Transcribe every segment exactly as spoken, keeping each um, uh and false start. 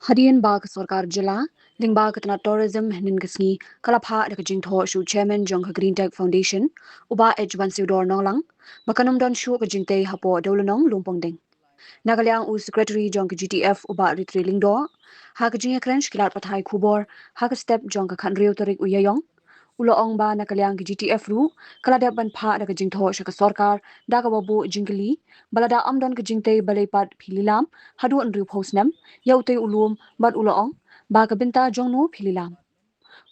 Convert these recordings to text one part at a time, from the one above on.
Hadien ba ka sorkar jylla lyngba ka tnat tourism hynnin ka sngi ka la phah da ka jingthoh sha u chairman jong ka Green Tech Foundation, u Bah H Bansiewdor Nonglang, ba kan ym don shuh ka jingtei hapoh Dewlynnong Lumpongdeng. Na ka liang u secretary jong ka G T F, u Bah Ritri Lyngdoh, ha ka jingïakren sha ki lad pathai khubor ha ka step jong ka khathynriew tarik u Ïaïong, u la ong ba na ka liang ka G T F ruh ka la dep ban phah da ka jingthoh sha ka sorkar da kaba buh jingkylli ba lada ym don ka jingtei balei pat phi lilam haduh hynriewphew snem ïa utei u lum, bad u la ong ba ka bynta jongno phi lilam.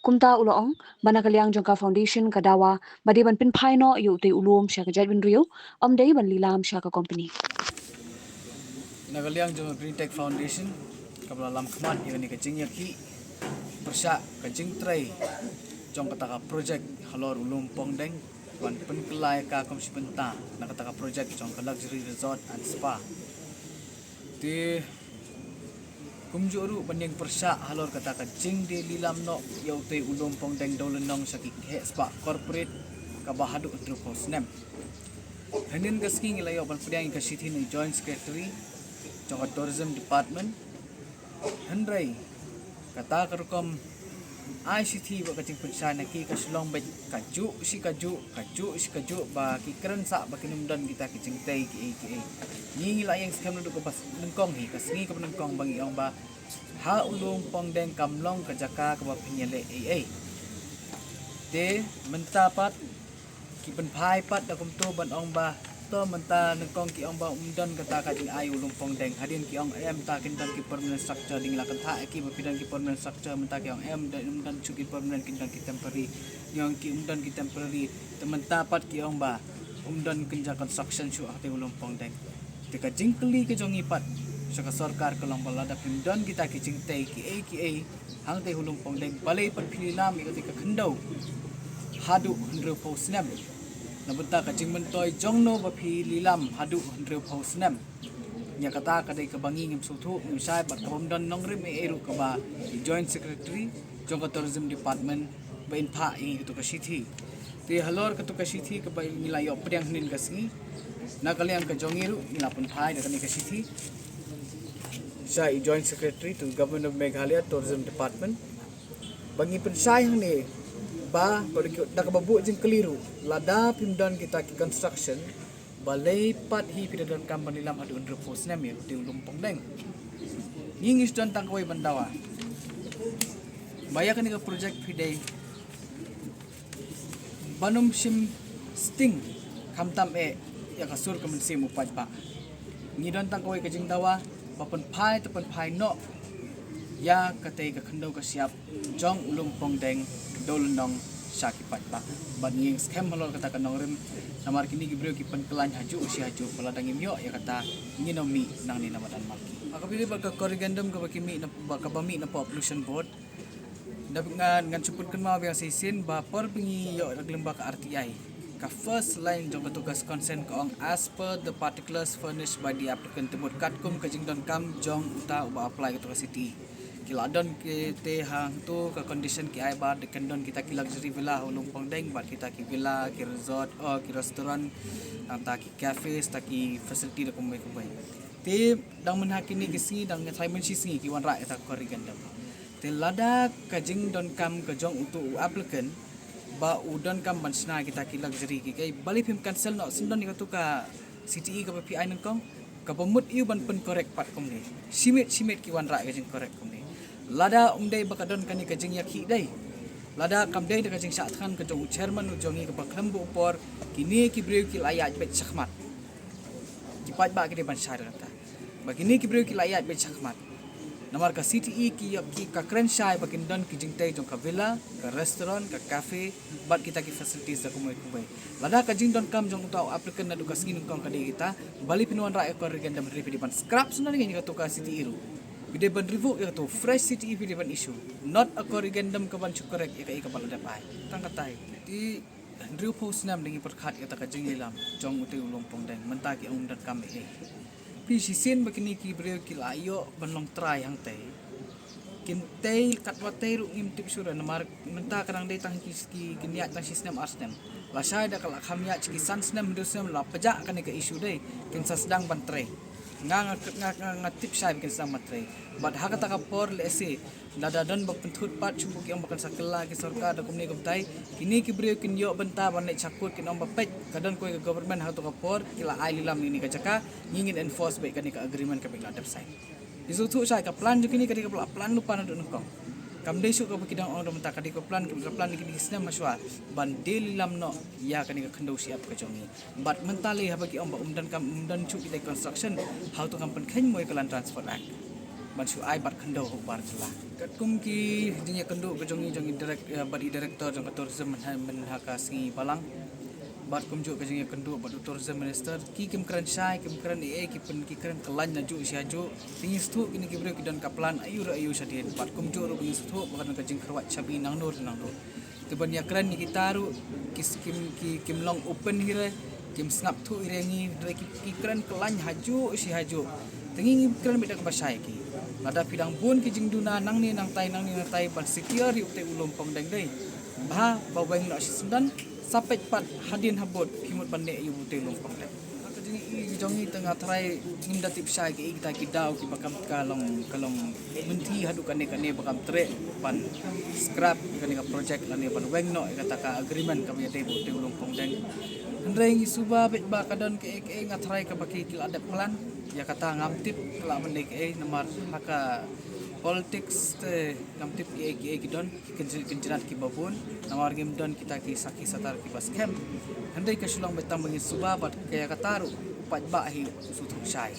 Kumta u la ong ba na ka liang jong ka foundation ka dawa ba dei ban pynphai noh ïa utei u lum sha ka jaitbynriew, ym dei ban lilam sha ka company. Na ka liang jong ka Green Tech Foundation kaba la lam khmat ïa kane ka jingïakhih pyrshah ka jingtrei jong kata ka project halor u Lumpongdeng, ban pynkylla ïa ka kum shi bynta na kata ka project jong ka luxury resort and spa. Te kumjuh ruh ban ïeng pyrshah halor kata ka jingdei lilam noh ïa utei u Lumpongdeng Dewlynnong sha ki heh spah corporate kaba haduh hynriewphew snem. Hynnin ka sngi ngi la ïoh ban pdiang ïa ka shithi na u Joint Secretary jong ka Tourism Department. Hynrei kata ka rukom ai shithi bad ka jingpynshai na ki ka shu long beit kajuh shi kajuh, kajuh shi kajuh, ba ki kren sah ba kin ym don kita ki jingtei kiei kiei. Ngi ngi la ïeng skhem naduh kaba nyngkong hi, ka sngi kaba nyngkong ba ngi ong ba ha u Lumpongdeng kam long ka jaka kaba phin ïaleh ei ei. Te mynta pat ki pynphai pat da kumto ban ong ba to mynta nyngkong ki ong ba ym don kata ka jingai u Lumpongdeng, hadien ki ong em ta kin don ki permanent structure. Dei ngi la kynthah ïa ki ba phi don ki permanent structure, mynta ki ong em, don, ym don shuh ki permanent, kin don ki temporary. Ngi ong ki ym don ki temporary, te mynta pat ki ong ba ym don kynja construction shuh ha utei u Lumpongdeng. Te ka jingkylli ka jong ngi pat sha ka sorkar ka long ba lada phim don kita ki jingtei kiei kiei hangtei ha u Lumpongdeng, balei pat phi lilam ïa katei ka khyndew haduh hynriewphew snem? Na bynta ka jingmyntoi jongno ba phi lilam haduh hynriewphew snem? Ïa kata ka dei kaba ngi ngim sngewthuh, ngim shai, bad kaba ym don nongrim ei ei ruh kaba i Joint Secretary jong ka Tourism Department ba in phah ïa ngi katu ka shithi. Te halor katu ka shithi kaba ngi la ïoh pdiang hynnin ka sngi, na ka liang ka jong ngi ruh ngi la pynphai da kane ka shithi sha i Joint Secretary to Government of Meghalaya Tourism Department, ba ngi pynshai hangne ba, ba da kaba buh jingkylli ruh, lada phim don kita ki construction, balei pat hi phi da donkam ban lilam haduh hynriewphew snem ïa utei u Lumpongdeng? Ngi ngi sdang tang kawei ban dawa ba ïa kane ka project phi dei ban ym shim sting khamtam eh ïa ka sur ka mynsiem u paidbah. Ngi don tang kawei ka jingdawa ba pynphai te pynphai noh ïa katei ka khyndew ka shyiap jong u Lumpongdeng Dewlynnong sha ki paidbah. Bad ngi ïeng skhem halor kata ka nongrim, namar kine ki briew ki pynkylla hajuh shi hajuh, ba lada ngim ïoh ïa kata ngin ym mih nangne na madan malki. Ha kaba ïadei bad ka corrigendum kaba ki mih na, ba kaba mih na Pollution Board, da ngan, ngan shu pynkynmaw biang shisien ba por ba ngi ïoh lyngba ka R T I, ka first line jong katu ka consent ka ong as per the particulars furnished by the applicant, te mut katkum ka jingdonkam jong uta uba apply katu ka C T E. Ki la don ki te hangtu ka condition ki ai ba dei kan don kita ki luxury villa ha u Lumpongdeng, bad kita ki villa, ki resort, oh, ki restaurant, nangta ki cafes, ta ki facility da kumwei kumwei. Te dang mynha kine ki sngi, dang ngi tharai mynshi sngi ki wanrah ïa kata ka corrigendum. Te lada ka jingdonkam ka jong utu u applicant ba u donkam ban shna kita ki luxury ki, kaei, balei phim cancel noh, shen don ïa katu ka C T E kaba phi ai nyngkong, kaba mut ïa u ban pyncorrect pat kumne. Shimet shimet ki wanrah ïa ka jingcorrect kumne. Lada ym dei ba ka don kane ka jingïakhih dei, lada kam dei da ka jingshah thngan ka jong u chairman u jong ngi kaba khlem buh por, kine ki briew ki la ïaid beit shakhmat. Ki paidbah ki dei ban shai da kata ba kine ki briew ki la ïaid beit shakhmat. Namar ka C T E ki ïa, ki ka kren shai ba kin don ki jingtei jong ka villa, ka restaurant, ka cafe, bad kita ki facilities da kumwei kumwei. Lada ka jingdonkam jong uta u applicant naduh ka sngi nyngkong ka dei kita, balei phin wanrah ïa ka corrigendum, hynrei phi dei ban scrap shen ïa katu ka C T E ruh. Phi dei ban revoke ïa katu, fresh C T E phi dei ban issue, not a corrigendum ka ban shu correct ïa kaei kaba la dep ai. Tang katai. Te hynriewphew snem da ngi pyrkhat ïa kata ka jinglilam jong utei u Lumpongdeng, mynta ki ong ym donkam ei ei. Phi shisien ba kine ki briew ki la ïoh ban long trai hangtei. Kin tei katba tei ruh ngim tip shuh re, namar mynta ka dang dei tang ki, ki, kin ïaid tang shi snem ar snem. Lashai da ka la kham ïaid ki san snem hynriew snem la pjah kane ka issue dei, kin sa sdang ban trei. Nga nga nga nga, nga tip shai ba kin sdang ban trei. Bad ha kata ka por lehse lada don ba pynthut pat shu ki ong ba kan sa kylla ki sorkar da kumne kumtai. Kine ki briew kin ïoh bynta ban leit shakut kin ong ba peit ka don kawei ka government ha kato ka por ki la ai lilam ïa kane ka jaka, ngi ngin enforce beit kane ka agreement kaba ki la dep sign. Ki sngewthuh shai ka plan jong kine ka dei ka plan lypa naduh nyngkong. Kam dei shuh kaba ki dang ong da mynta, ka dei ka plan, ka plan kine ki snem hashwa ban die lilam noh ïa kane ka khyndew shyiap ka jong ngi. Bad mynta lei haba ki ong ba ym don kam, ym don shuh kita ki construction, hato kam pynkheiñ mo ïa ka Land Transport Act ban shu ai bat khyndew ha u bar jylla. Katkum ki jingïakynduh ka jong ngi, jong i direct, eh, bad i director jong ka tourism mynha, mynha ka sngi Balang. Bad kumjuh ka jingïakynduh bad u tourism minister, ki kim kren shai, kim kren ei ei, ki pyn, ki kren kyllaiñ najuh shi hajuh. Te ngi sngewthuh kine ki briew ki don ka plan aiu re aiu shadien. Bad kumjuh ruh ngi sngewthuh ba ka don ka jingkhyrwait shabi nangno re nangno. Te ban ïakren ïa kita ruh ki skim, ki kim long open hi re, kim sngap thuh hi re ngi, hynrei ki, ki kren kyllaiñ hajuh shi hajuh. Te ngi, ngi kren beit da kaba shai ki. Lada phi dang bun ki jingduna nangne nangtai, nangne nangtai ban secure ïa utei u lum pongdeng dei, bha ba weng noh shisyndon, sa peit pat hadien habud phi mut ban neh ïa utei u lum pongdeng. Ka jingïohi jong ngi te nga tharai ngim da tip shai kiei kita ki daw kiba kam, ka long, ka long mynthi haduh kane kane ba kam treh ban scrap ïa kane ka project lane ban weng noh ïa kata ka agreement kaba ïadei bad utei u lum pongdeng. Hynrei ngi suba beit ba ka don kiei kiei, nga tharai kaba ki, ki la dep plan ïa kata. Ngam tip ka lah ban dei kiei namar ha ka politics te ngam tip kiei kiei ki don ki kynjri-, kynjynat kiba bun, namar ngim don kita ki sakhi satar kiba skhem. Hynrei ka shu long beit tang ba ngin suba bad ka ïa kata ruh u paidbah hi u sngewthuh shai.